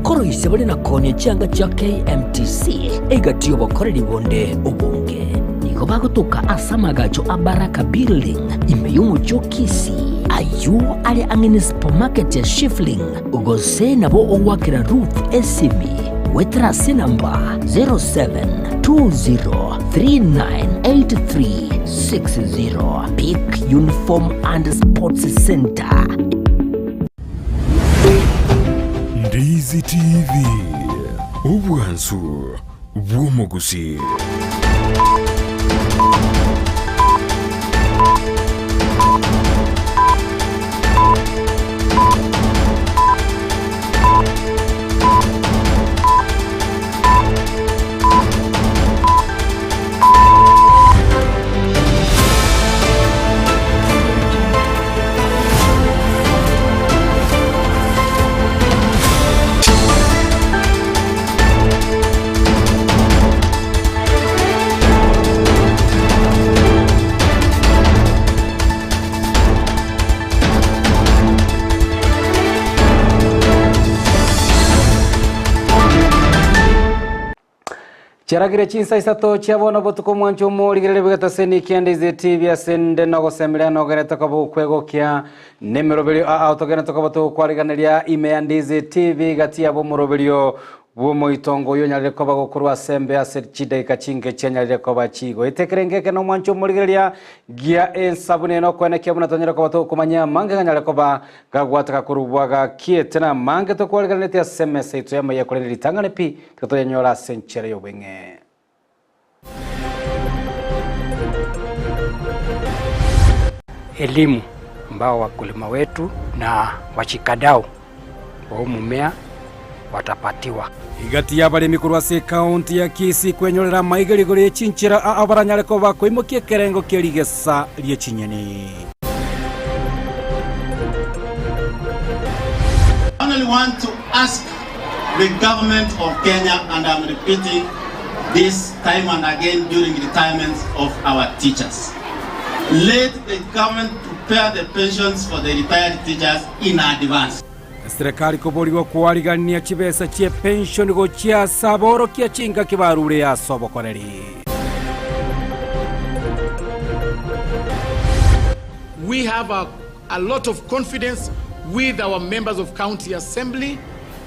Nkoroisia bare na koonia chianga chia KMTC egati y'obokoreri bonde obonge. Nigo bagotoka ase amagacho a Baraka Building ime y'omochie o Kisii, ayio are ang'e ne supermarket ya Shifling, gose nabo ogoakera Ruth esimi goetera ase enamba 0720398360. Peak Uniform and Sports Center. Ndizi TV, obwansu bw'omogusii. Chiaragire chinsa isato chia bono botuko omwancho omorigereria bw'egetaseni kia Ndizi TV ase nde nogosemeria nogerete koba okwegokia nemeroberio aa togenete koba togokwariganeria ime ya Ndizi TV gati yabo omoroberio bw'omoitongo oyio onyarire koba gokorwa ase embe ase chidaika chinke chianyarire koba chigoeta ekerengo eke nomwancho omorigereria gia ensabuni eye nokwenekia buna tonyare koba tokomanya amange ganyare koba gagwateka korwa gakiete na amange tokwariganetie ase emesa yaito y'amaiga korende ritang'ani pi Tiga toyanyore ase enchera y'obweng'e. Elimu ambao wakulima wetu na washikadau wa huu mumea watapatiwa. Egati y'abaremi korwa ase ekaunti ya Kisii kwenyorera amaiga rigoro ye chinchera aa baranyare koba koimokia ekerengo kie rigesa rie chinyeni. I only want to ask the government of Kenya and I'm repeating this time and again during retirements of our teachers. Let the government prepare the pensions for the retired teachers in advance. Eserekari koborigwa koarigania chibesa chie pension gochia ase aborokia chingaki barure ase obokoreri. We have a, a lot of confidence with our members of county assembly.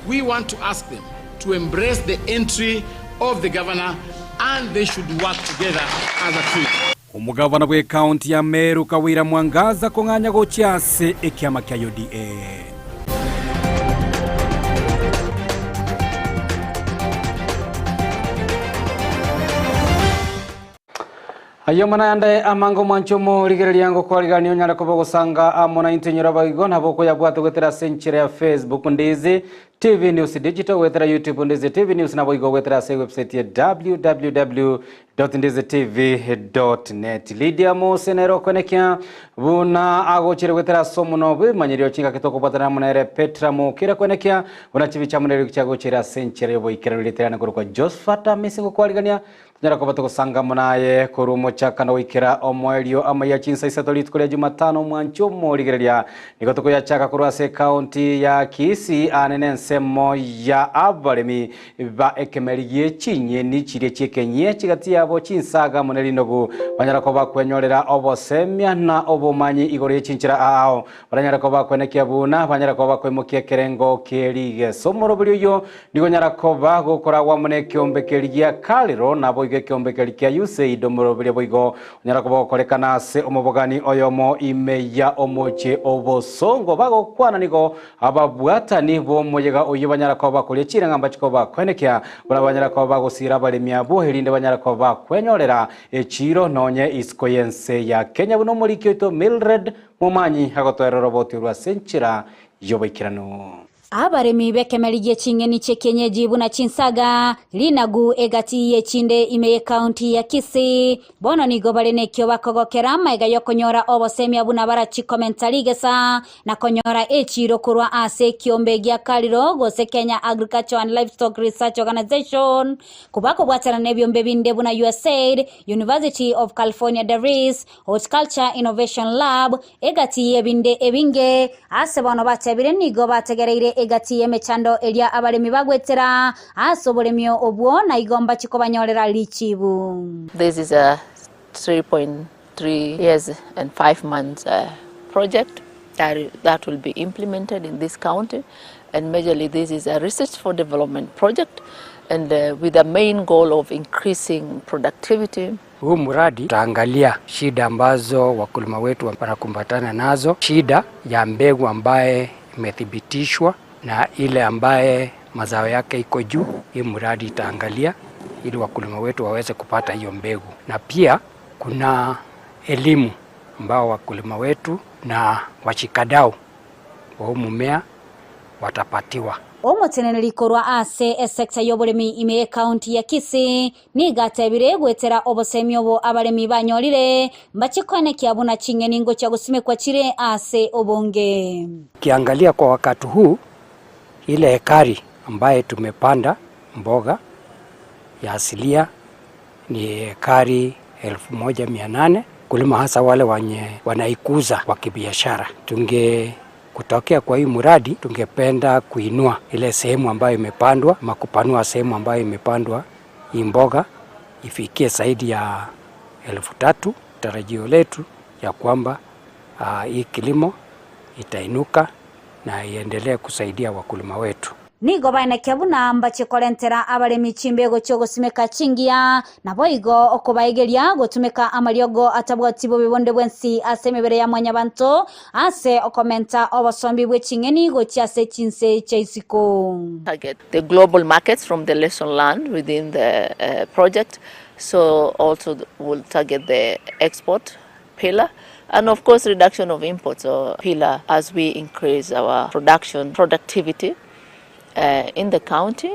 We want to ask them to embrace the entry of the governor and they should work together as a team. Omogavana bw'ekaunti ya Meru Kawira Mwangaza kong'anya gochia ase ekiama kia UDA. Ayio mana yande amange omwanche omorigereria ngokwarigania onyare koba ogosanga amo naintwe inyore boigo nabo okoyabwate goetera ase enchera ya Facebook Ndizi TV News Digital goetera YouTube Ndizi TV News naboigo goetera ase ewebsite ya www.ndizitv.net. Lydia Mose nere okwenekia buna agochire goetera ase omonwa bw'ebimanyerio chingaki tokobwatana amo nere Petra Mokira kwenekia buna chibicha amo nere chiagochire ase enchera y'oboikeranu rieta korokwa Josphat Amisi ngokwarigania Tonyare koba togosanga amo naye korwa omochakano goikera omoerio amaiga chinsa isato rituko ria Jumatano omwanchi omorigereria. Nigo tokoyachaka korwa ase ekaunti ya Kisii aane nensemo ya abaremi ba ekemeri gie chinyeni chiria chiekenyie chigati yabo chinsaga amo ne rinogu banyara koba kwenyorera obosemia na obomanyi igoro ye chinchera aao baranyare koba kwenekia buna banyare koba koimokia ekerengo kie rigeso. Omoroberi oyio Nigo onyara koba gokoragwa amo nekeombe keria gia Kariro, naboigo ekeombe keria kia Usaid, omoroberio boigo onyara koba gokorekana ase omobogani oyomo ime ya omochie obosongo. Bagokwana nigo ababwatani b'omoyega oyio banyara koba bakoria chirang'a mbache koba bakoenekia buna banyara koba bagosiira abaremi abwo, erinde banyare koba bakwenyorera echiiro nonye isiko y'ense ya Kenya buna omoriki oito Mildred Momanyi agotoerera oboti orwo ase enchera y'oboikeranu. Abaremi b'ekemeri gie ching'eni chi'ekienyeji buna chinsaga, rinagu, egati y'echinde ime y'ecounty ya Kisii, bono nigo bare nekio bakogokera amaiga y'okonyora obosemia buna barachikomenta rigesa na konyora echiiro korwa ase ekiombe gia Kariro gose Kenya Agriculture and Livestock Research Organization kobakobwatana nebiombe binde buna USAID, University of California Davis, Horticulture Innovation Lab, egati y'ebinde ebinge. Ase bono batebire nigo bategereire. egati y'emechando eria abaremi bagwetera ase oboremi obwo, na igo mbache kobanyorera richibu. This is a 3.3 years and 5 months project that, that will be implemented in this county and majorly this is a research for development project and with the main goal of increasing productivity. Huu mradi utaangalia shida ambazo wakulima wetu wanakumbatana nazo, shida ya mbegu ambaye imethibitishwa na ile ambaye mazao yake iko juu. Hii mradi itaangalia ili wakulima wetu waweze kupata hiyo mbegu, na pia kuna elimu ambao wakulima wetu na washikadau wa huu mmea watapatiwa. Omoteneneri korwa ase esekta y'oboremi ime y'ekaunti ya Kisii nigo atebire goetera obosemi obo abaremi banyorire mbache koenekia buna ching'eni ngochia gosimekwa chire ase obonge. Ukiangalia kwa wakati huu ile ekari ambaye tumepanda mboga ya asilia ni ekari 1800 kulima hasa wale wenye wanaikuza kwa kibiashara. Tunge kutokea kwa hii mradi tungependa kuinua ile sehemu ambayo imepandwa ama kupanua sehemu ambayo imepandwa hii mboga ifikie zaidi ya 3000. Tarajio letu ya kwamba hii kilimo itainuka na iendelee kusaidia wakulima wetu. Nigo baenekia buna mbache korentera abaremi chimbego chiogosimeka chingiya naboigo okobaigeria gotumeka amariogo atabwati bobe bonde bwensi ase emebere ya mwanyabanto ase okomenta obosombi bwe ching'eni gochia ase chinse chia isiko. Target the global markets from the lesson learned within the project, so also will target the export pillar and of course reduction of imports or pillar as we increase our production productivity in the county,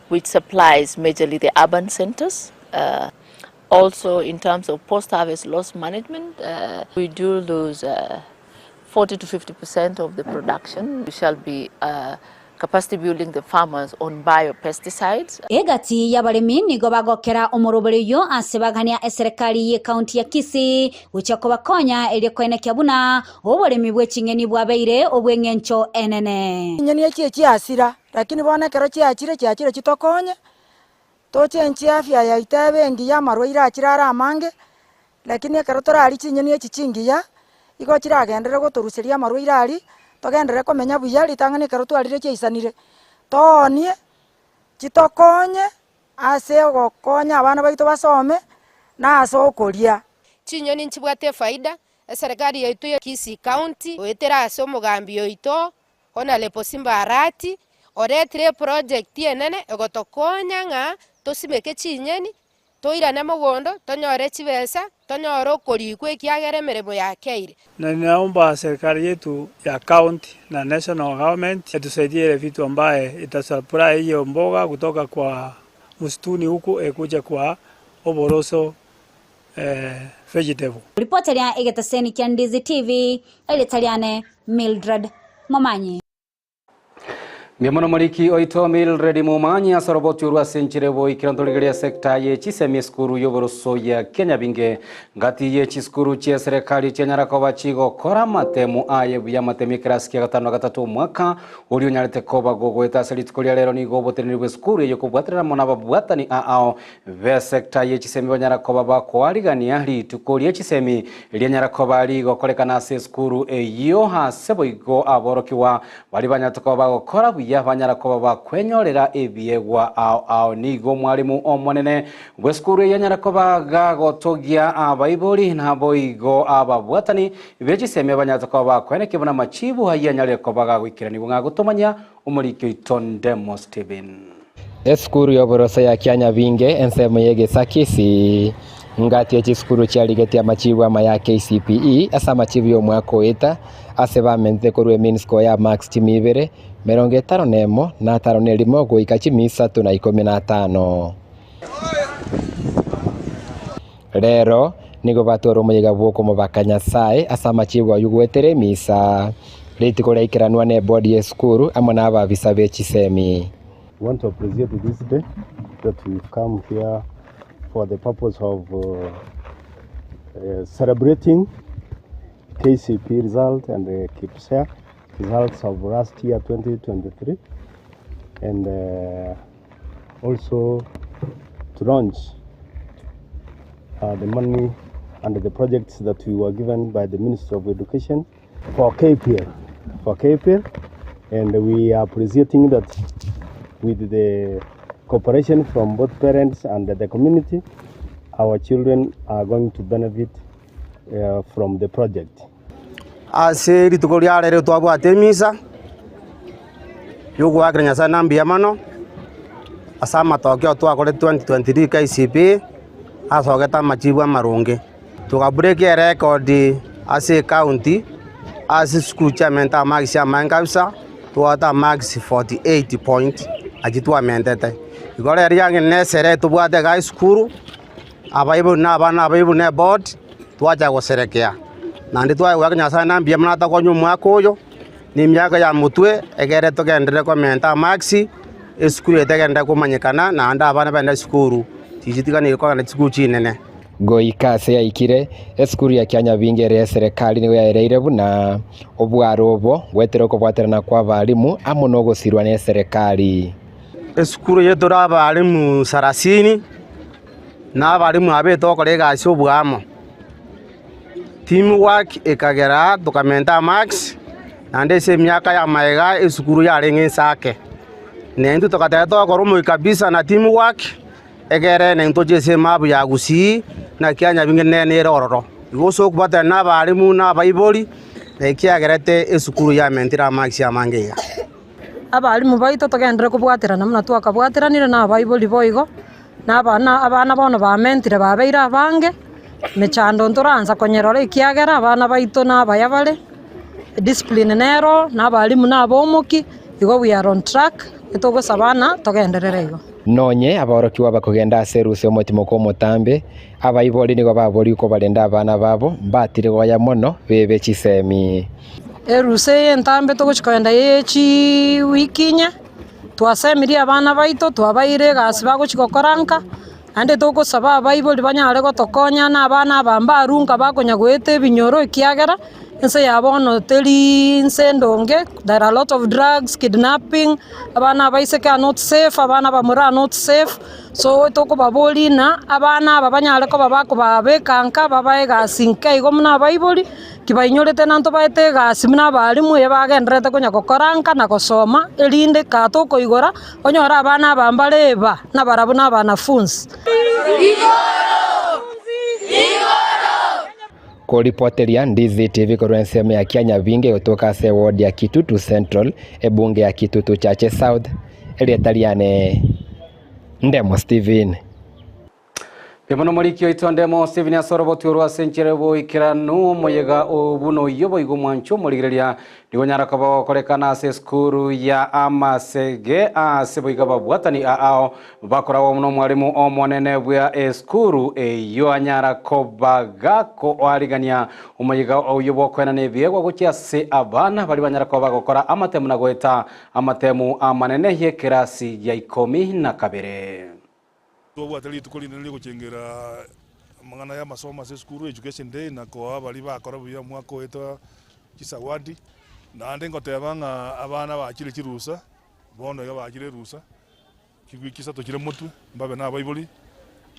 which supplies majorly the urban centers. Also in terms of post-harvest loss management, we do lose 40 to 50% of the production. We shall be capacity building the farmers on biopesticides. Egati y'abaremi nigo bagokera omoroberi ase bagania eserikali ye county ya Kisii gochia kobakonya erio koenekia buna oboremi bwe ching'eni bwabeire obweng'encho enene. Nyeni echi chiasira lakini bono ekero chiachire chiachire chitokonye tochenchie afya yaito ebe engiya amarwaire achire are amange lakini ekero torari chinyeni echi chingiya igo chiragenderere gotoruseria amarwaire aria togenderere komenya buya ritang'ani ekero twarire chiaisanire toonie chitokonye ase ogokonya abana baito basome na ase okoria. Chinyoni nchibwate faida eserikali yaitu ya Kisii County goetera ase omogambi oito Honorable Simba Arati oretire project enene egotokonya ng'a tosimeke chinyeni toirane mogondo tonyore chibesa tonyore okorikwa ekiagera emeremo yakeire. Na ninaomba serikali yetu ya county na national government itusaidie ile vitu ambaye itasupply hiyo mboga kutoka kwa msituni huku ikuja kwa Oboroso vegetable. Ripoti ya egetaseni kia Ndizi TV eritariane Mildred Momanyi. Miomono moriki oito Mildred Momanyi asoroboti orwa senchire boikira ntorigeria sekta ye chisemi skuru yoboroso ya Kenya binge ngati ye chiskuru chia serikali chia koba chigokora matemu aye buya matemu ekirasi kia gatano na gatatu omwaka ori onyarete koba gogoeta ase rituko ria rero nigo oboteneri bwa esukuru eye kobwaterera mono ababwatani ao be sekta ye chisemi banyara koba bakoarigania rituko ria chisemi rianyara koba rigokorekana ase esukuru eyio ase boigo aborokiwa bari banyarete koba bagokora buya banyara koba bakwenyorera ebiegwa ao ao nigo mwarimu omonene bwa esukuru eyanyara koba gagotogia abaibori naboigo ababwatani bechisemi banyarete koba bakweneke buna machibu hayanyarire koba gagoikeraniwa ng'agotomanya omoriki oito Ndemo Steven. Esukuru yoboroso ya Kianyabinge ensemo yegesa Kisii ngati echisukuru chiarigetie amachibu ama ya KCPE ase amachibu ya omwaka oeta ase bamenete korwa emain score ya marks chimi ibere mirongo etano na emo na atano na erimo goika chimi isato na ikomi na atano. Rero nigo batwara omoyega bwa okomobaka Nyasaye ase amachibu aywo goetera emisa rituko riaikeranwa na ebodi ya esukuru amo na ababisa ba echisemi. We want to appreciate this day that we've come here for the purpose of celebrating KCPE result and KPSEA. results of last year 2023 and uh, also to launch uh, the money and the projects that we were given by the Ministry of Education for KPL. For KPL, and we are appreciating that with the cooperation from both parents and the community, our children are going to benefit uh, from the project. Ase rituko ria rero twabwate emisa yogoakera Nyasae na mbuya mono ase amatokeo twakorete 2023 KCPE asogete amachibu amaronge. Tokabreak erecord ase ecounty ase chisukuru chiamentete amarks amange kabisa, twabwate amarks 48 point achio twamentete. Igo rero riang'ina na esere tobwate igaa esukuru, abaibori na abana abaibori na eboard, twacha goserekea. Naende twaye goaka Nyasaye na mbuya mono atokonye omwaka oyo, na emiaka ya motwe, egere togenderere komenta amarks, esukuru eye tegenderere komanyekana, naende abana bagende esukuru, tichitiganiri kogenda chisukuru chinene. Goika ase yaikire, esukuru ya Kianyabinga ere y'eserekari nigo yaereire buna obwaro obo goetera okobwaterana kw'abalimu amo nogosirwa n'eserekari. Esukuru eye tore abalimu sarasini, na abalimu aba etogokora egasi oboamo. Team work ekagera tokamenta amarks, naende ase emiaka ya magega esukuru yarenge inse ake. Na intwe togateba togokora omokia kabisa na team work, Egere nentoche ase emabu ya Gusii, naki anyabinge nene ere ororo. Igo ase okobwatana nabarimu na abaibori, ekiagerete esukuru yamentire amarks amange iga. Abarimu baito togenderere kobwaterana buna twakabwateranire na abaibori boigo, na abana abana bono bamentire babeire abange, emechando ntoransa konyerora ekiagera abana baito nabaya bare, ediscipline nero, na abarimu nabomoki, igo we are on track, etogosaba ng'a togenderere igo. Nonye aborokigwa bakogenda ase erusa y'omotimoko omotambe, abaibori nigo baborigwe kobarenda abana babo, mbatire goya mono bebe chisemi. Erusa eye entambe togochia kogenda ye chiwiki inye, twasemirie abana baito, twabaeire egasi bagochia gokora nka, naende togosaba abaibori banyare gotokonya na abana aba mbarue nka bakonya goeta ebinyoro ekiagera, Ense ya bono teri nse endonge, there are lot of drugs, kidnapping, abana abaiseke are not safe, abana abamura are not safe, so tokobaboria ng'a abana aba banyare koba bakobabeka nka babae egasi nke igo buna abaibori, kibainyorete na ntobaete egasi buna abalimu eye bagendererete konya gokora nka na gosoma, erinde kaa tokoigora, onyore abana aba mbare eba, nabarabwo na abanafunsi. Koripoteria Ndizi TV korwa ensemo ya Kianyabinge egotoka ase eward ya Kitutu Central, ebunge ya Kitutu Chache South, erieta riane Ndemo Stephen. Bono omoriki oito Ndemo Stephen ase oroboti orwo ase enchera y'oboikeranu omoyega oo buna oyio boigo omwancho omorigereria Nigo onyare koba ogokorekana ase esukuru ya amasege ase boigo ababwatani aao bakoragwa buna omwalimu omonene bwa esukuru eyio anyara koba gakoarigania omoyega oyio bw'okoenana ebiegwa gochia ase abana baria banyara koba bagokora amatemu na goeta amatemu amanene y'ekerasi gia ikomi na kabere. Tobwate rituko rinene riogochengera amang'ana y'amasomo ase esukuru, Education Day, na koa baria bakora buya omwaka oetwa chisawadi. Naende ngoteba ng'a abana bachire chirusa, bono iga bachire erusa, chiwiki isato chire motwe, mbabe na abaibori,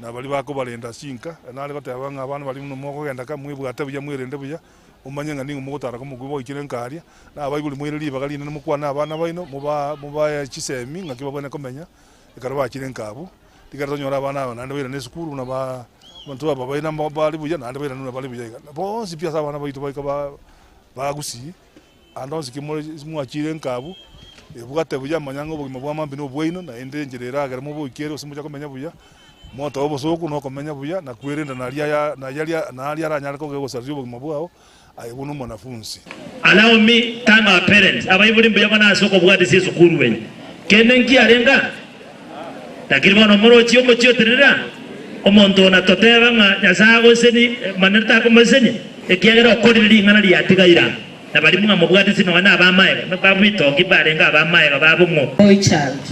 na baria bakobarenda chinka. Nare goteba ng'a abana baria buna mokogenda ka, mwebwate buya mwerende buya, momanye ng'a ning'o mogotara komokwa boichire nka aria, na abaibori moire ribaga rinene mokwane na abana baino, moba mobae chisemi ng'aki babwenerete komenya. Ekero bachire nka abwo, rigere tonyore abana aba naende bairane esukuru buna ba abanto aba baino amo bare buya naende bairane buna bare buya iga. Bonsi pi ase abana baito baika ba bagusii, ande onsi ki more mwachire nka abwo, ebwate buya manya ng'a obogima bwa mambia na obwaino, naende enchera eragere moboikere gose mocha komenya buya, motoe obosooku na okomenya buya, na kwerenda naria aya nayaria naria aranyare kogea gosaria obogima bwao, aye buna omwanafunsi. Allow me thank our parents, abaibori mbuya mono ase okobwatisia esukuru eye. Kende nkiarenge aa? Lakini bono morochie omochie otenenere aa, omonto ona toteba ng'a Nyasae agosesenie, manene takomosesenia, ekiagera okorire ring'ana riatigaire aa. Na baria ng'a mobwatisi nonya na abamaega, babitongi mbarenge abamaega babo ng'o. Boy child.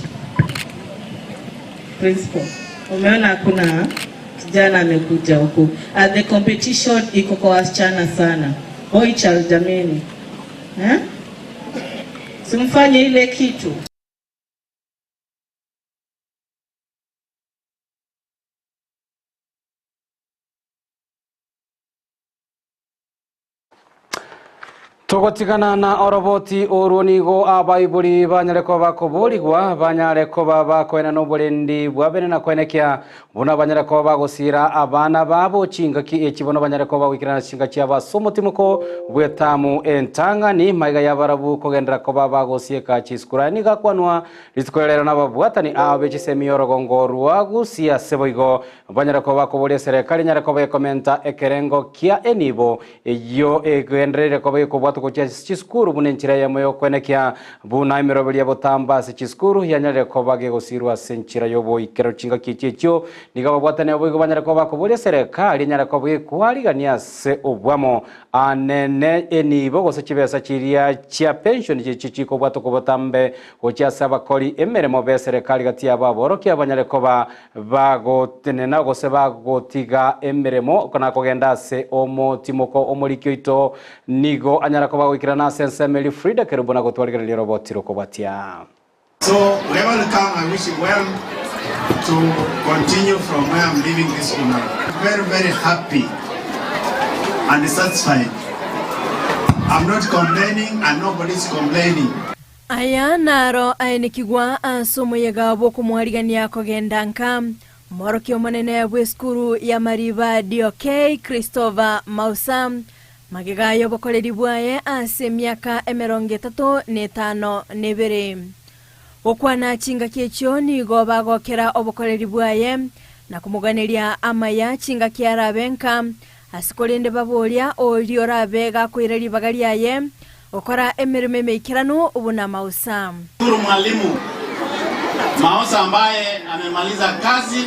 Principal, umeona hakuna kijana amekuja huku. And the competition iko kwa wasichana sana. Boy child jameni. Eh? Simfanye ile kitu. Togotigana na oroboti orwo nigo abaibori banyare koba bakoborigwa banyare koba bakoena n'oborendi bwabene na koenekia buna banyare koba bagosira abana babo chingaki echi bono banyare koba bagwikirana chinga chiabo ase omotimoko bw'etamu entang'ani maiga yabarabu kogendera koba bagosieka chisukuru aya nigo akwanwa rituko rero nababwatani abo bechisemi yorogongo rwa Gusii ase boigo banyare koba bakoboria serikali nyare koba ekomenta ekerengo kia enibo eyo egendereire koba ekobwatwa gochia chisukuru buna enchera eyemo yokwenekia buna emeroberio ya botamba ase chisukuru yanyarire koba gegosirwa ase enchera yoboikero chingaki echi echio nigo ababwatani abo boigo banyare koba bakoboria serikali enyare koba gekwarigania ase obwamo anene enibo gose chibesa chiria chia pension chichi chikobwatwa kobotambe gochia ase abakori emeremo be serikali gati yabo aborokia banyare koba bagotenena gose bagotiga emeremo na kogenda ase omotimoko omoriki oito nigo anyara koba goikirana ase ensemo eri Frida Kerubo na gotwarigereria roboti rokobwatia. So wherever you come, I wish you well to continue from where I'm leaving this woman. Very, very happy and satisfied. I'm not complaining and nobody's complaining. Aya naro aenekigwa ase omoyega bw'okomwarigania kogenda nka Omworokia omonene bw'esukuru ya Mariba DOK Christopher Mausa, magega y'obokoreri bwaye ase emiaka emerongo etato na etano na ebere. Gokwana chingaki echio nigo bagokera obokoreri bwaye na komoganeria amaya chingaki arabe nka, ase korende baboria oria orabe gakoira ribaga riaye gokora emeremo emeikeranu buna Mausa. Shukuru Mwalimu Maosa ambaye amemaliza kazi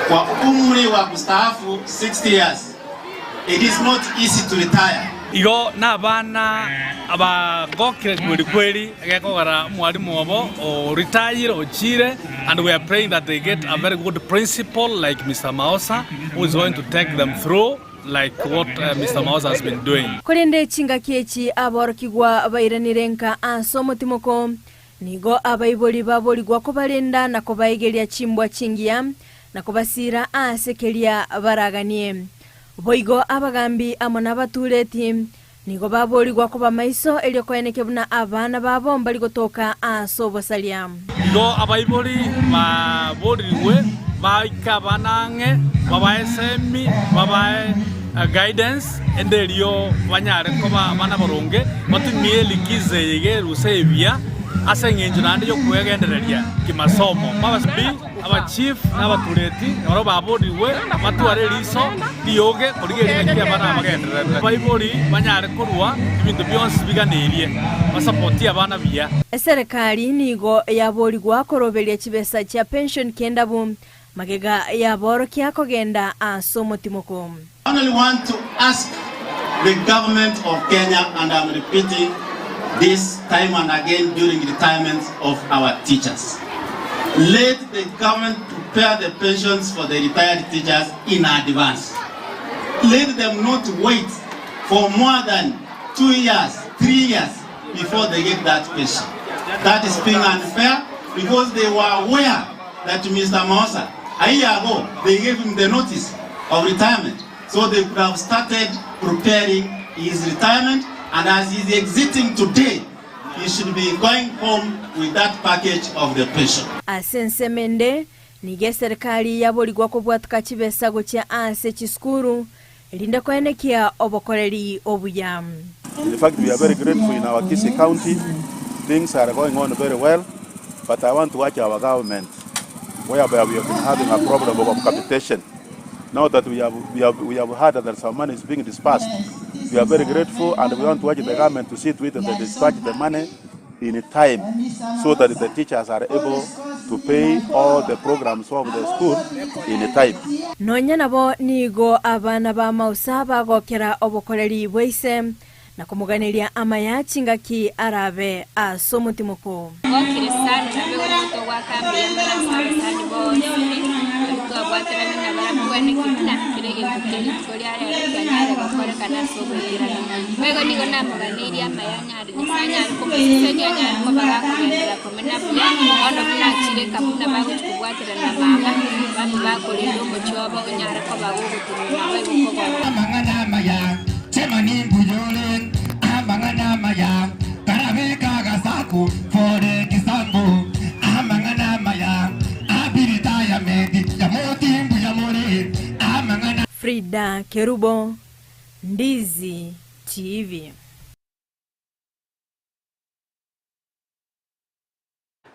kwa umri wa kustaafu 60 years. It is not easy to retire. Igo nabana abagokire kweri kweri egekogera omwalimu obo o retire ochire and we are praying that they get a very good principal like Mister Maosa who is going to take them through like what Mister Maosa has been doing. Korende chingaki echi aborokigwa bairanire nka ase omotimoko, nigo abaibori baborigwa kobarenda na kobaegeria chimbwa chingiya, na kobasiira aase keria baraganie. Boigo abagambi amo nabatureti nigo baborigwa koba maiso erio koenekia buna abana babo mbari gotoka aase obosaria. Igo abaibori baborirwe baike abana ang'e, babae esemi, babae guidance, ende erio banyare koba abana abaronge, batumie elikizo eye iga erusa ebiya ase eng'encho naende y'okwegendereria kimasomo. Abachief na abatureti nabarabwo baborirwe batware eriso rioge korigereria ng'aki abana aba bagendererete. Abaibori banyare korua ebinto bionsi biganeirie, basapotie abana buya. Eserekari nigo yaborigwa koroberia chibesa chia pension ki'endabu, magega yaborokia kogenda ase omotimoko. I only want to ask the government of Kenya and I'm repeating this time and again during retirement of our teachers. Let the government prepare the pensions for the retired teachers in advance. Let them not wait for more than 2 years, 3 years before they get that pension. That is being unfair because they were aware that Mr. Maosa, a year ago, they gave him the notice of retirement. So they could have started preparing his retirement, and as he's exiting today, he should be going home with that package of the pension. Ase ensemo ende, nigo eserikari yaborigwa kobwatoka chibesa gochia ase chisukuru, erinde koenekia obokoreri obuya. In fact, we are very grateful in our Kisii County. Things are going on very well, but I want to urge our government, whereby we have been having a problem of capitation. Now that we have heard that some money is being dispersed, we are very grateful and we want to urge the government to see to it that they dispatch the money in time so that the teachers are able to pay all the programs of the school in time. Nonya nabo nigo abana ba Mausa bagokera obokoreri bwa ise, na komoganeria amaya chingaki arabe ase omotimoko. Ngokire sana nabe gocha togwaka mbuya mono ase abasani bonsi pi. Twabwaterana nabarabwo bweneki buna kera egento kie rituko ria rero kianyare gokorekana ase oboikeranu. Boigo nigo namoganeirie amaya anyare Nyasae anyare komosesenia anyare koba gakogenderera komena buya, bono buna achire eka buna bagochia kobwaterana na mama, babe bakorenda omochie obo onyare koba gogotenena naboigo kogoka. Amang'ana amaya, Chemani mbuyore, amang'ana amaya, Karabeka agasaku, for example, amang'ana amaya, Abilitayamenti yamoti mbuya more, amang'ana. Frida Kerubo, Ndizi TV.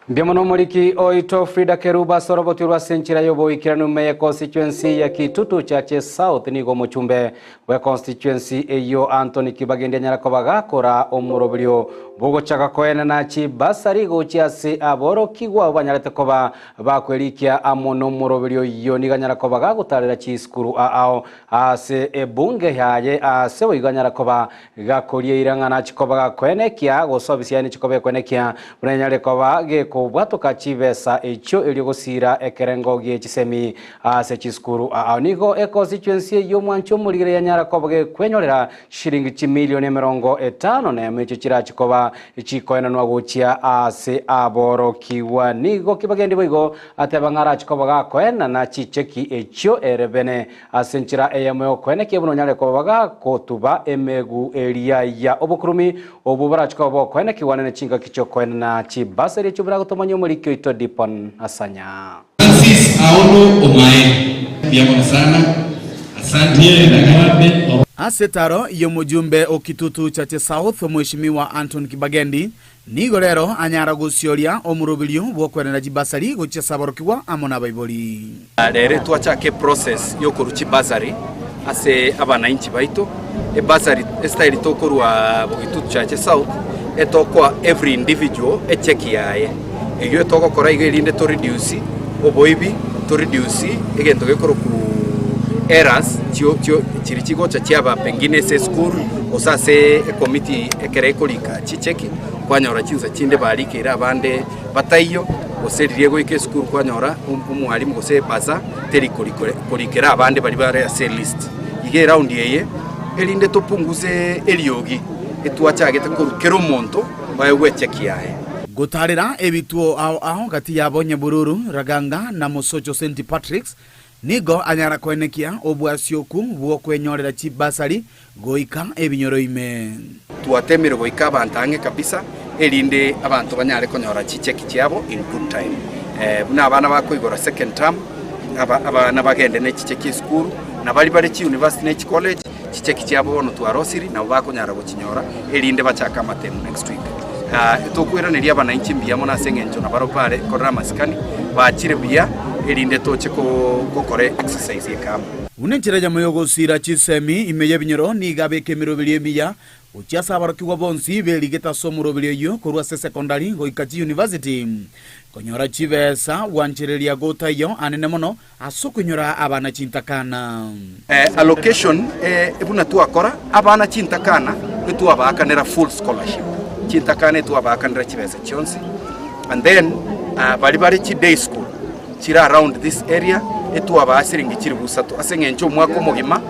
Mbuya mono omoriki oito Frida Kerubo ase oroboti orwo ase enchera y'oboikeranu ime ye constituency ya Kitutu Chache South nigo omochumbe bwe constituency eyio Anthony Kibagendi anyara koba gakora omoroberio bw'ogochaka koenana chibasari gochia ase aborokigwa abwo banyarete koba Bakwerikia amo nomoroberio oyio nigo anyara koba gagotarera chisukuru aao ase ebunge yaye aase boigo anyara koba gakoria eira ng'a nachi koba gakoenekia gose ofisi yaye nechi koba ekoenekia buna enyare koba gekobwatoka chibesa echio erio gosiira ekerengo gie chisemi ase chisukuru aao. Nigo econstituency eyio omwanchi omorigere yanyara koba gekwenyorera Chishilingi chimilioni 51 echio chirache koba chikoenanwa gochia aase aborokigwa. Nigo kibagendi boigo ateba ng'a arache koba gakoenana chicheki echio ere bene ase enchera eyemo y'okoenekia buna onyare koba gakotuba emegu eria ya obokurumi obwo borache koba bokoenekigwa nene chingaki chi'okoenana chibasari echio buragotomanyie omoriki oito Dipon Asanya. Francis Aulu Omae. Mbuya mono sana. Asante. Ase etaro y'omojumbe o Kitutu Chache South, Omweshimiwa Anton Kibagendi, nigo rero anyara gosioria omoroberio bw'okwenera chibasari gochia ase aborokigwa amo nabaibori. Rero twachaka eprocess yokorwa chibasari ase abanainchi baito, ebasari estyle tokorwa Bogitutu Chache South etokoa every individual echeki yaye. Eyio etogokora iga erinde to reduce oboibi, to reduce egento gekorokwa errors chio chio chiria chigocha chiaba pengine ase esukuru gose ase ekomiti ekero ekorika chicheki kwanyora chinsa chinde barikeire abande bataiyo gose riria egoika esukuru kwanyora omwalimu gose ebursar teri korikera abande baria bare ase elist. Iga eround eye erinde topunguze eriogi etwachagete korwa kera omonto oegwe echeki yaye. Gotarera ebituo ao ao gati yabo Nyabururu, Raganga na Mosocho St Patrick's nigo anyara koenekia obwasioku bw'okwenyorera chibasari goika ebinyoro ime. Twatemire goika abanto ang'e kabisa erinde abanto banyare konyora chicheki chiabo in good time. Buna abana bakoigora second term, abana bagende ne chicheki esukuru, na baria bare chiuniversity ne chicollege, chicheki chiabo bono twarosiri nabo bakonyara gochinyora erinde bachake amatemu next week. Tokoiraneria abanainchi mbuya mono ase eng'encho nabarobwo bare korera amasikani, bachire buya erinde toche gokora exercise eke amo. Buna enchera eyemo y'ogosiira chisemi ime y'ebinyoro nigo abeka emeroberio emiya gochia ase aborokigwa bonsi berigete ase omoroberio oyio korwa ase esekondari goika chiyunivasiti konyora chibesa gwanchereria gotaiyo anene mono ase okonyora abana chintakana. Allocation buna twakora abana chintakana etwabaakanera full scholarship, chintakana etwabaakanera chibesa chionsi and then baria bare chi day school chire around this area etwabaa siringi chilifu isato ase eng'encho omwaka omogima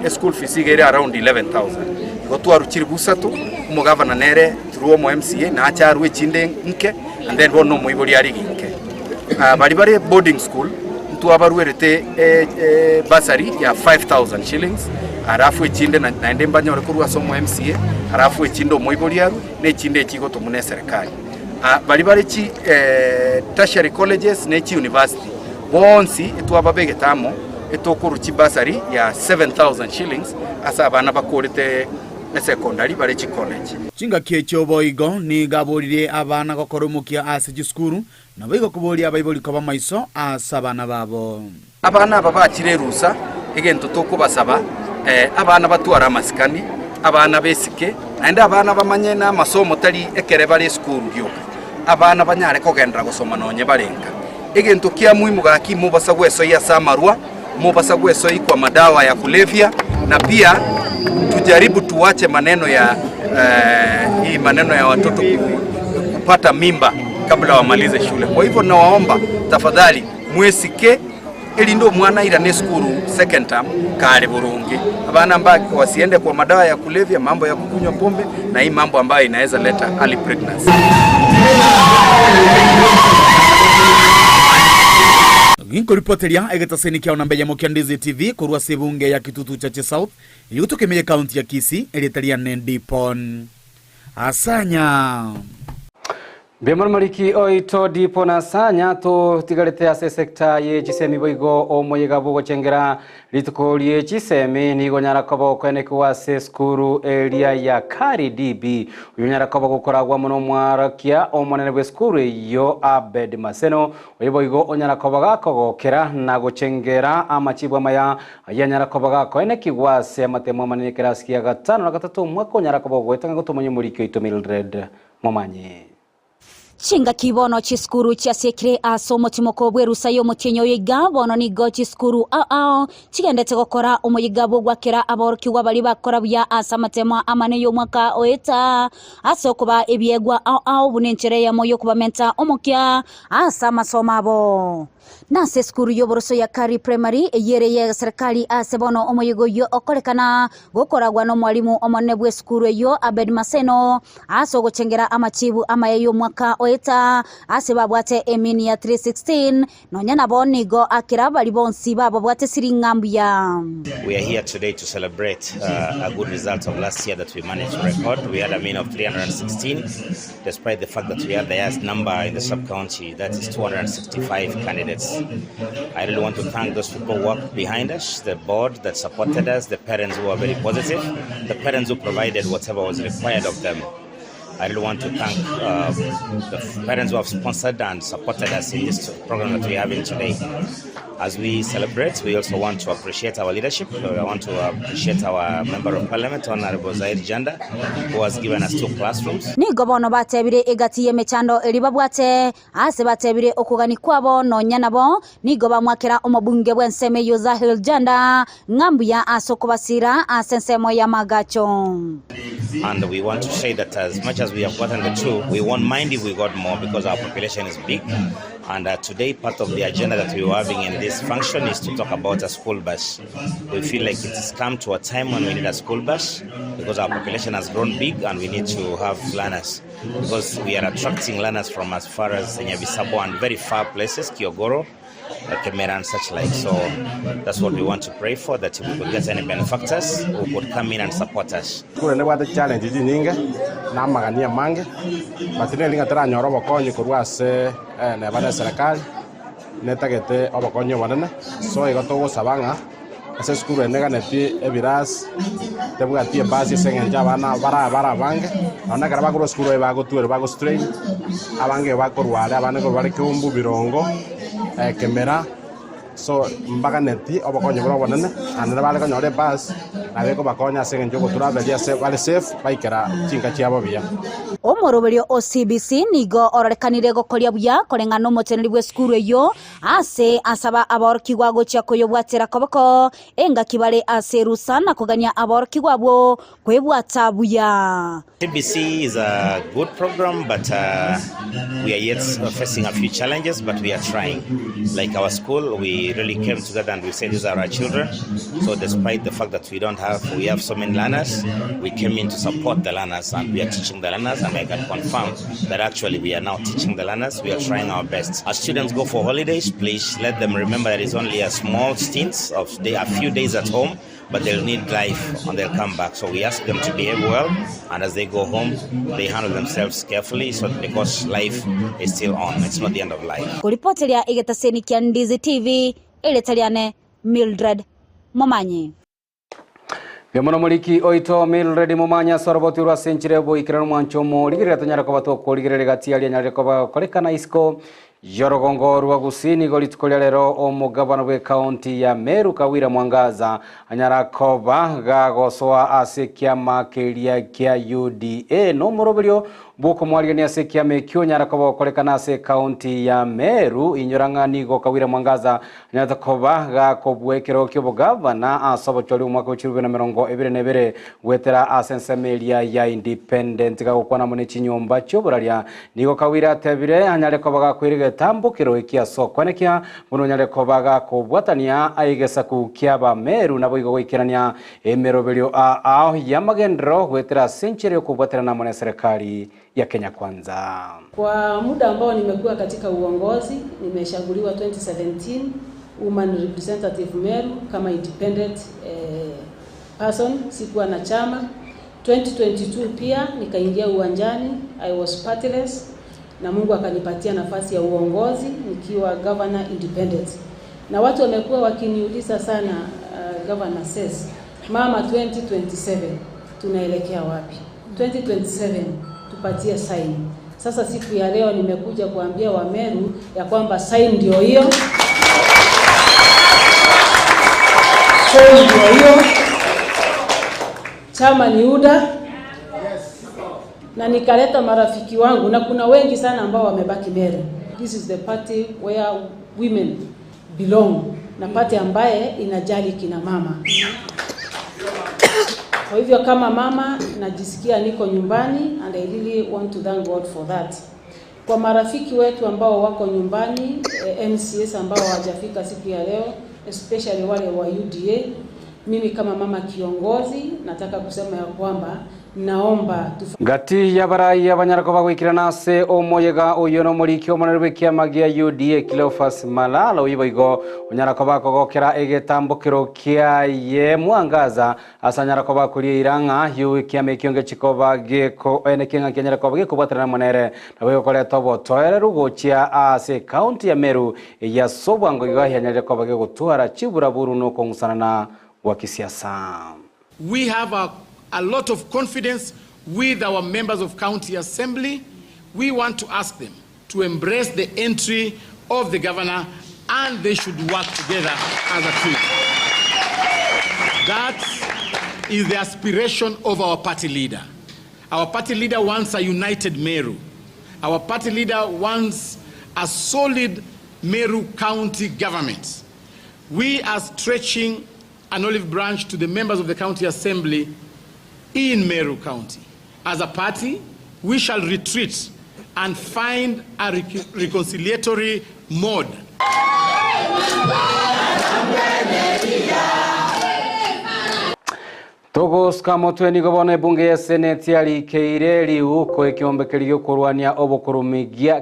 eschool fees iga ere around 11,000 igo twarwa chilifu isato omogavana nere through omo MCA nache arwe echinde nke and then bono omoibori arige nke. Baria bare boarding school ntwabaruerete bursary ya 5000 shillings alafu echinde naende mbanyore korwa ase omo MCA alafu echinde omoibori arwe na echinde echi igotomwa na eserekari. Baria bare chi tertiary colleges ne chi university bonsi etwababegete amo etokorwa chibursary ya 7000 shillings ase abana bakorete esecondary bare chicollege. Chingaki echio boigo nigo aboririe abana gokora omokia ase chisukuru, naboigo koboria abaibori koba maiso ase abana babo. Abana aba bachire erusa, egento tokobasaba, abana batware amasikani, abana besike, naende abana bamanye na amasomo tari ekere bare esukuru rioka. Abana banyare kogenderera gosoma nonye bare nka. Egento kia muhimu gaki mobasa gwesoyia ase amarwa, mobasa gwesoyia kwa madawa ya kulevya, na pia tujaribu tuache maneno ya hii maneno ya watoto kupata mimba kabla wamalize shule. Kwa hivyo nawaomba tafadhali mwesike. Erinde omwana airane esukuru second term kare boronge. Abana mba wasiende kwa madawa ya kulevya, mambo ya kukunywa pombe na hii mambo ambayo inaweza leta early pregnancy. Ginkoripoteria egetaseni kiao namba eyemo kia Ndizi TV korwa ase ebunge ya Kitutu Chache South, eyio gotoka ekaunti ya Kisii, erieta riane Dipon Asanya. Mbuya moriki oito Dipo na Sanya totigarete ase sector ye chisemi boigo omoyega bogochengera rituko rie chisemi nigo nyara koba okwenekwa ase sukuru eria ya Kari DB oyo nyara koba gokoragwa mono mwarakia omonene bwe sukuru eyo Abed Maseno oyo boigo onyara koba gakogokera na gochengera amachibu amaya ayanyara koba gakoenekigwa ase amatemo amanene kerasi kia gatano na gatato omwaka onyara koba ogoetanga gotomanya omoriki oito Mildred Momanyi. Chingaki bono chisukuru chiasiekire ase omotimoko bw'erusa y'omotienyi oyo iga bono nigo chisukuru ao ao chigendete gokora omoyiga bw'ogwakera aborokigwa baria bakora buya ase amatemo amane y'omwaka oeta ase okoba ebiegwa ao ao buna enchera eyemo y'okobamenta omokia ase amasomo abo. Nase esukuru y'oboroso ya Kari Primary eyio ere ye serikali ase bono omoyiga oyio okorekana gokoragwa n'omwalimu omonene bw'esukuru eyio Abed Maseno ase ogochengera amachibu amaya y'omwaka oeta ase babwate emini ya 316 nonya nabo nigo akera bari bonsi bababwate siring'a mbuya. We are here today to celebrate a good result of last year that we managed to record. We had a mean of 316, despite the fact that we had the highest number in the sub-county, that is 265 candidates. I really want to thank those people who worked behind us, the board that supported us, the parents who were very positive, the parents who provided whatever was required of them. I really want to thank the parents who have sponsored and supported us in this program that we are having today. As we celebrate, we also want to appreciate our leadership. We want to appreciate our Member of Parliament, Honorable Zaid Janda, who has given us two classrooms. Nigo bono batebire egati y'emechando eri babwate ase batebire okogani kwabo nonya nabo nigo bamwakera omobunge bw'ensemo eyo Zahil Janda ng'ambuya ase okobasira ase ensemo ya magacho. And we want to say that as much as we have gotten the two, we won't mind if we got more because our population is big. And today, part of the agenda that we were having in this function is to talk about a school bus. We feel like it has come to a time when we need a school bus because our population has grown big and we need to have learners because we are attracting learners from as far as Nyabisabo and very far places, Kiogoro, Kemera and such like. So that's what we want to pray for, that we could get any benefactors who could come in and support us. Kure nebwate challenge chinyinge na amagani amange but neri ng'a toranyore obokonyi korwa ase neba na eserekari netagete obokonyi obonene so igo togosaba ng'a ase esukuru eye neganetie ebirasi tebwati ebasi ase eng'encho abana bara bara abange nonya ekero bakorwa esukuru eye bagotwerwa bagostrain abange bakorwa are abande korwa bare Keumbu, Birongo, Kemera so mbaganeti obokonyi bore obonene naende bare konyora ebasi nabo ekobakonya ase eng'encho yogotravelia ase bare safe baikera chinka chiabo buya. Omoroberio o CBC nigo ororekanire gokoria buya koreng'ana n'omoteneri bw'esukuru eyio ase asaba aborokigwa gochia koyobwatera koboko engaki bare ase erusa na kogania aborokigwa abwo kwebwata buya. CBC is a good program, but we are yet facing a few challenges, but we are trying. Like our school, we really came together and we said these are our children. So despite the fact that we don't have, we have so many learners, we came in to support the learners and we are teaching the learners, and I can confirm that actually we are now teaching the learners. We are trying our best. As students go for holidays, please let them remember that it's only a small stint of day, a few days at home, but they'll need life and they'll come back. So we ask them to behave well, and as they go home, they handle themselves carefully, so because life is still on. It's not the end of life. Koripoteria egetaseni kia Ndizi TV, eretariane Mildred Momanyi. Biomono moriki oito Mildred Momanyi ase oroboti rwa senchire boikerano mwancho omorigerera tonyara koba tokorigerera gati aria nyarire koba gokorekana isiko yorogongo rwa Gusii nigo rituko ria rero omogabana bwe county ya Meru Kawira Mwangaza anyara koba gagosoa ase kiama keria kia UDA nomoroberio. Bw'okomwarigania ase ekiama ekio onyare koba ogokorekana ase ekaunti ya Meru, inyora ng'a nigo Kawira Mwangaza anyarete koba gakobua ekerogo ki'obogavana ase obochori bw'omwaka bwe chilifu 2022 goetera ase ensemo eria ya Independent. Gagokwana amo ne chinyomba chi'oboraria, nigo Kawira atebire anyare koba gakoira egetambokero eki ase okwenekia buna onyare koba gakobwatania egesaku ki'Abameru naboigo goikerania Emeroberio ao y'amagenderero goetera ase enchera y'okobwaterana amo neserekari ya Kenya Kwanza. Kwa muda ambao nimekuwa katika uongozi, nimeshaguliwa 2017 woman representative Meru kama independent eh, person, sikuwa na chama. 2022 pia nikaingia uwanjani, I was partyless na Mungu akanipatia nafasi ya uongozi nikiwa governor independent. Na watu wamekuwa wakiniuliza sana uh, governor says, mama 2027 tunaelekea wapi? 2027 tupatie sign. Sasa siku ya leo nimekuja kuambia Wameru ya kwamba sign ndio hiyo, sign ndio hiyo, chama ni UDA na nikaleta marafiki wangu na kuna wengi sana ambao wamebaki Meru. This is the party where women belong na party ambaye inajali kina mama. Kwa hivyo kama mama najisikia niko nyumbani and I really want to thank God for that. Kwa marafiki wetu ambao wako nyumbani eh, MCS ambao hawajafika siku ya leo especially wale wa UDA, mimi kama mama kiongozi nataka kusema ya kwamba naomba tufa Ngati y'abarai abanyarako bagwikirana ase omoyega oyo nomoriki omonene bw'ekiama gia UDA Cleophas Malala oyo boigo onyarako bakogokera egetambokero kiaye Mwangaza ase anyarako bakoria irang'a yu ekiama ekio ngechikoba geko ene kiang'a kianyarako gekobwaterana monere nabo egokoreta obotoereru gochia ase ekaunti ya Meru ya Sobwango igo yanyarire koba gegotwara chiburaburu nokong'usanana gwa kisiasa. We have a lot of confidence with our members of county assembly. We want to ask them to embrace the entry of the governor and they should work together as a team. That is the aspiration of our party leader. Our party leader wants a united Meru. Our party leader wants a solid Meru County government. We are stretching an olive branch to the members of the county assembly in Meru County. As a party, we shall retreat and find a reconciliatory mode. Togosika motwe nigo bono ebunge ya seneti yarikeire riuko ekiombekeri giokorwania obokorumi gia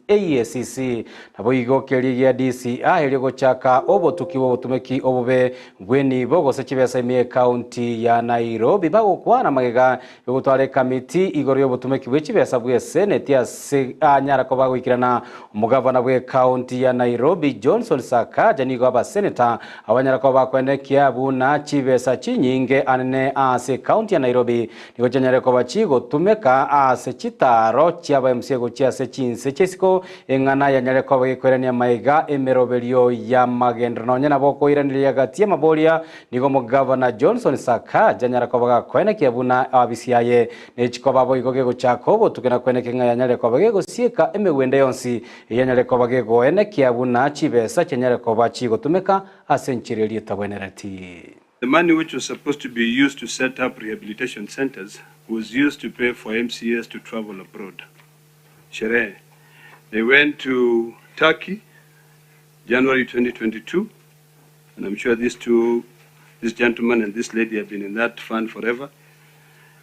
AECC nabo igo keria gia DCI erio gochaka obotuki bwa obotumeki obobe bwenibo gose chibesa ime ekaunti ya Nairobi bagokwana magega yogotwara ekamiti igoro y'obotumeki bwa chibesa bwa eseneti ase anyara koba goikirana omogavana bwa ekaunti ya Nairobi Johnson Sakaja nigo abaseneta abanyara koba bakwenekia buna chibesa chinyinge anene ase kaunti ya Nairobi nigo chianyare koba chigotumeka ase chitaro chiaba MCA gochia ase chinse chiasiko eng'ana yanyare koba gekoirania maiga emeroberio ya magendero nonye nabo okoiraneria gati ya maboria nigo omogavana Johnson Sakaja anyara koba gakwenekia buna abisi yaye nechikoba boigo gegochaka obotuke na kwenekia ng'a yanyare koba gegosieka emegwende yonsi eyanyare koba gegoenekia buna chibesa chianyare koba chigotumeka ase enchera eria etabwenereti. The money which was supposed to be used to set up rehabilitation centers was used to pay for MCAs to travel abroad. Sherehe. They went to Turkey, January 2022, and I'm sure these two, this gentleman and this lady have been in that fund forever.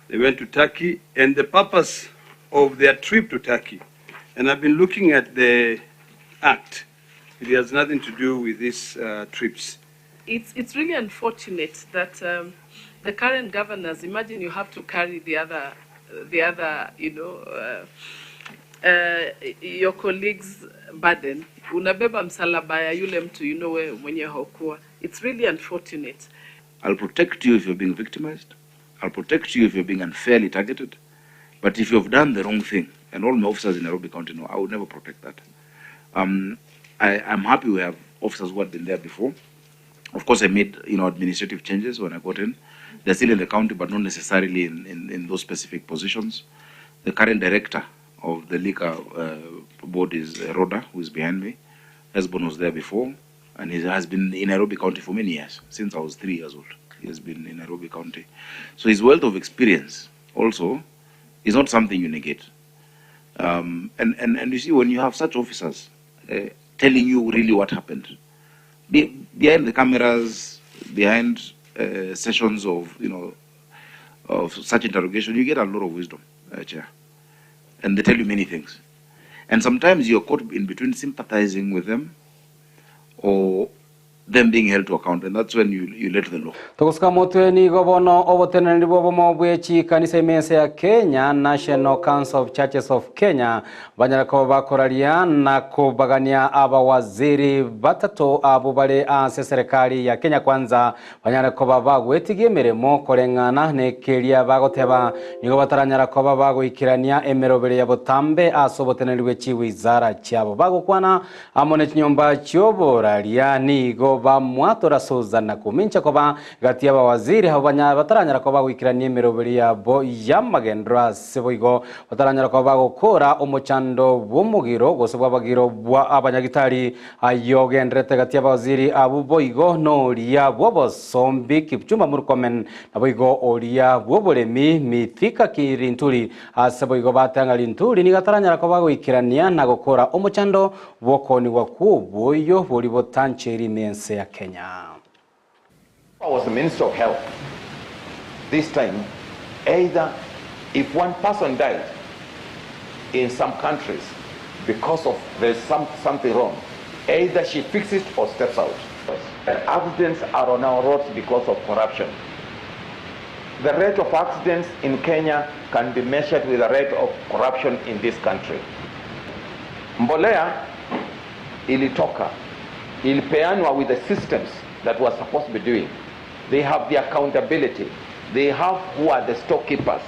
They went to Turkey, and the purpose of their trip to Turkey, and I've been looking at the act, it has nothing to do with these trips. It's really unfortunate that the current governors, imagine you have to carry the other, you know, your colleagues' burden. Unabeba msalaba ya yule mtu, you know, we mwenye haukuwa. It's really unfortunate. I'll protect you if you're being victimized. I'll protect you if you're being unfairly targeted. But if you've done the wrong thing, and all my officers in Nairobi County know, I would never protect that. I'm happy we have officers who had been there before. Of course, I made administrative changes when I got in. They're still in the county, but not necessarily in those specific positions. The current director of the liquor board is Rhoda, who is behind me. Hesbon was there before, and he has been in Nairobi County for many years, since I was 3 years old. He has been in Nairobi County. So his wealth of experience also is not something you negate. Um, and, and, and you see, when you have such officers uh, telling you really what happened, be, behind the cameras, behind uh, sessions of, you know, of such interrogation, you get a lot of wisdom, uh, Chair. And they tell you many things. And sometimes you're caught in between sympathizing with them or them being held to account, and that's when you, you let the law. Togosuka motwe nigo bono oboteneneri bw'obomo bwe chikanisa ime ense ya Kenya, National Council of Churches of Kenya, banyare koba bakoraria na kobagania abawaziri batato abwo bare ase serikali ya Kenya Kwanza banyare koba bagwetigia emeremo koreng'ana nekeria bagoteba nigo bataranyara koba bagoikerania emerobere ya botambe ase oboteneneri bwe chiwizara chiabo. Bagokwana amo ne chinyomba chioboraria nigo bamwatora Susan Nakhumicha koba gati y'abawaziri abo bataranyara koba bagoikerania emerobere yabo y'amagendero ase boigo bataranyara koba bagokora omochando bw'omogiro gose bw'abagiro bwa abanyagitari ayogenderete gati y'abawaziri abo boigo noria bw'obosombi Kipchumba Murkomen naboigo oria bw'oboremi Mithika Linturi ase boigo batanga Linturi nigo ataranyara koba bagoikerania na gokora omochando bw'okoonigwa kw'oboyo bori botancheri ime ense ya Kenya. I was the Minister of Health this time, either if one person died in some countries because of there's some, something wrong, either she fixes it or steps out. Accidents are on our roads because of corruption. The rate of accidents in Kenya can be measured with the rate of corruption in this country. Mbolea ilitoka, ilipeanwa with the systems that were supposed to be doing. They have the accountability. They have who are the storekeepers.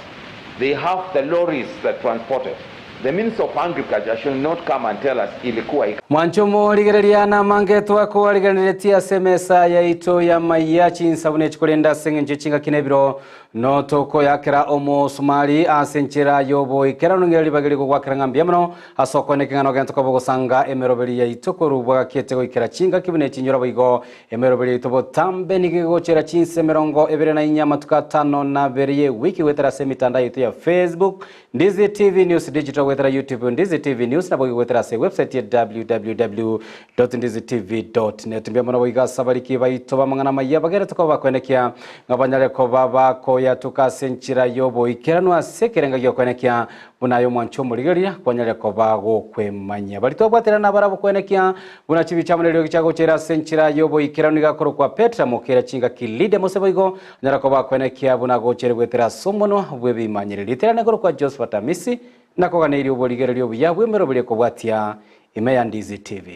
They have the lorries that transport it. The Minister of Agriculture should not come and tell us ilikuwa Mwanchomo rigereria na mange twakowarigereretie ase emesa yaito ya maiya chinsabuni echikorenda ase eng'encho chingaki na ebiro notokoyakera omosumari ase enchera yoboikera nong'era ribageri gogwakera ng'a mbuya mono ase okoeneka ng'a nogento koba ogosanga emeroberi yaito korwa bwagakete goikera chingaki buna echinyora boigo emeroberi yaito botambe nigo egochera chinse emerongo ebere na inya amatuko atano na abere ye ewiki goetera ase emitandao yaito ya Facebook Ndizi TV News Digital goetera YouTube Ndizi TV News nabo goetera ase website ya www.ndizitv.net. Mbuya mono boigo ase abariki baito b'amang'ana amaya bagerete koba bakwenekia ng'a banyare koba bakoyatuka ase enchera y'oboikeranu ase ekerenga gi'okwenekia buna aye omwancho omorigereria kwanyare koba gokwemanyia. Baria twabwaterana nabarabwo kwenekia buna chibicha amo neriogi chiagochera ase enchera y'oboikeranu iga akorokwa Petra Mokera chingaki Lydia Mose boigo anyara koba akwenekia buna agochire goetera ase omonwa bw'ebimanyereri. Riterane korokwa Josephat Amisi nakoganeirie oborigereria obuya bw'emeroberi ekobwatia ime ya Ndizi TV.